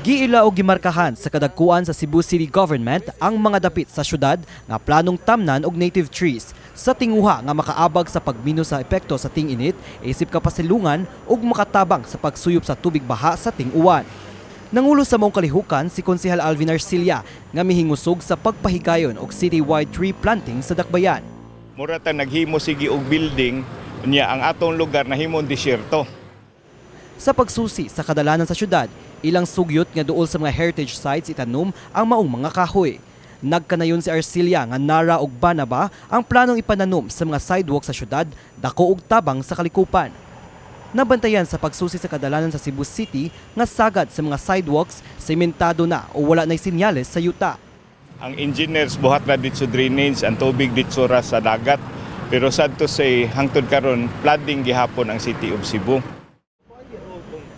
Giila og gimarkahan sa kadagkuan sa Cebu City Government ang mga dapit sa syudad nga planong tamnan og native trees sa tinguha nga makaabag sa pagmino sa epekto sa ting-init isip kapasilungan ug makatabang sa pagsuyop sa tubig baha sa ting-uwan. Nangulo sa maong kalihukan si Konsehal Alvin Arcilla nga mihingusog sa pagpahigayon og citywide tree planting sa Dakbayan. Mura ta naghimo sige og building niya, ang atong lugar nahimong disyerto. Sa pagsusi sa kadalanan sa syudad, ilang sugyot nga duol sa mga heritage sites itanom ang maong mga kahoy. Nagkanayon si Arcilla nga nara og banaba ang planong ipananom sa mga sidewalk sa syudad, dako og tabang sa kalikupan. Nabantayan sa pagsusi sa kadalanan sa Cebu City nga sagad sa mga sidewalks sementado na o wala na'y sinyales sa yuta. Ang engineers buhat na dito drainage, ang tubig dito ra sa dagat. Pero sad to say, hangtod karon flooding gihapon ang City of Cebu.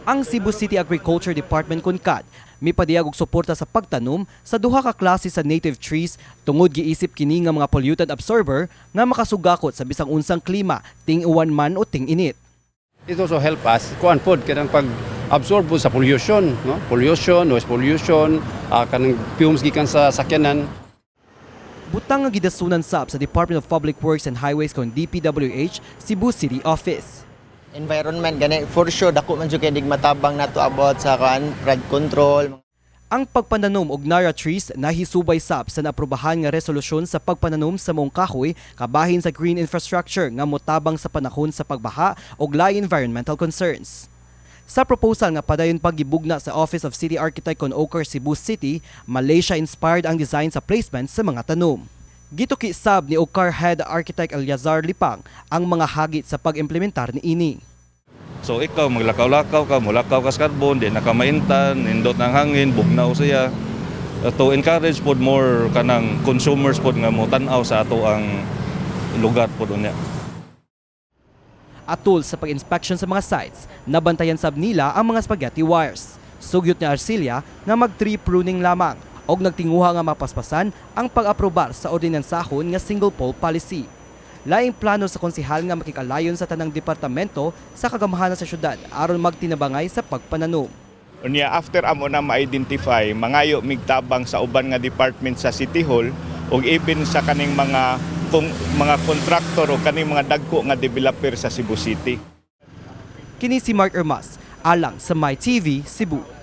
Ang Cebu City Agriculture Department kon CAD mipadayag og suporta sa pagtanom sa duha ka klase sa native trees tungod giisip kini nga mga pollutant absorber nga makasugakot sa bisang unsang klima, ting-uwan man o ting-init. It also help us kuan pod kanang pag absorb po sa pollution, no? Pollution, noise pollution, kanang fumes gikan sa sakyanan. Butang nga gidasunan sab sa Department of Public Works and Highways kon DPWH Cebu City Office. Environment gani, for sure dako man jud kay matabang nato about sa kuan, flood control. Ang pagpananom og Nara trees nahisubay sab sa naaprubahan nga resolusyon sa pagpananom sa maong kahoy kabahin sa green infrastructure nga motabang sa panahon sa pagbaha og laing environmental concerns. Sa proposal nga padayon paggibugna sa Office of City Architect kon OCAR Cebu City, Malaysia-inspired ang design sa placement sa mga tanom. Gituki sab ni OCAR Head Architect Eliazar Lipang ang mga hagit sa pag-implementar niini. So ikaw maglakaw-lakaw ka, mulakaw ka sa carbon, di na ka maintan, nindot ng hangin, bugnaw siya. To encourage pod more kanang consumers pod nga mo tan-aw sa ato ang lugar pod unya. Atul sa pag-inspection sa mga sites, nabantayan sab nila ang mga spaghetti wires. Sugyot ni Arcilla nga mag-tree pruning lamang og nagtinguha nga mapaspasan ang pag-aprobar sa ordinansahon nga single pole policy. Laing plano sa konsehal nga makikalayon sa tanang departamento sa kagamhanan sa syudad aron magtinabangay sa pagpananom. Unya after amo na ma-identify, mangayo migtabang sa uban nga department sa City Hall ug even sa kaning mga kung mga kontraktor o kaning mga dagko nga developer sa Cebu City. Kini si Mark Ermas, alang sa MyTV Cebu.